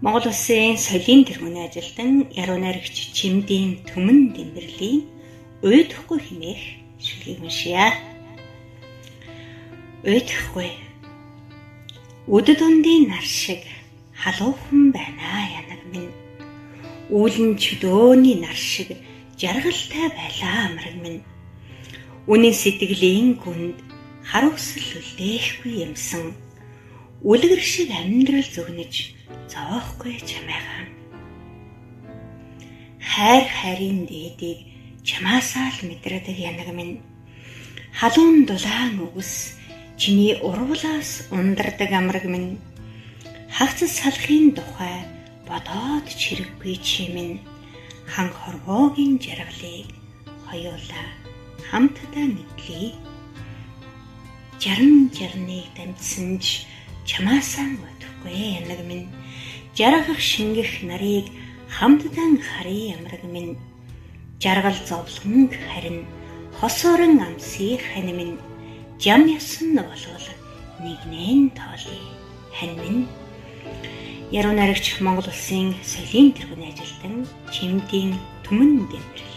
Монгол Улсын соёлын тэргүүний ажилтан яруу найрагч Чимдийн Түмэн Дэмбэрлийн "Уйдахгүй" хэмээх шүлгийг уншъя. Уйдахгүй. Үд дундын нар шиг халуухан байна янаг минь. Үүлэн чөлөөний нар шиг жаргалтай байлаа амраг минь. Үнэн сэтгэлийн гүнд хариуцлал үлдээхгүй юмсан. Үлгэр шиг амьдрал зөгнөж зовоохгүй чамайгаа. Хайр хайрын дээдийг чамаасаа л мэдрэдэг янаг минь. Халуун дулаан үгс чиний урвлаас ундардаг амраг минь. Хагцас салхын тухай бодоод чирэггүй чи минь. Хан хорвоогийн жаргалыг хоёулаа хамтдаа мэдлээ. 60 60-ыг дамжсан ч чамаасаа удахгүй янаг минь. Жаргах шингэх нарыг хамтдан харъя амраг минь. Жаргал зовлонг харин хосоорон амсыг хань минь. Жам ясан болвол нэгнэн тоолъё хань минь. Яруу найрагч Монгол Улсын соёлын тэргүүний ажилтан Чимдийн Түмэн Дэмбэрэл.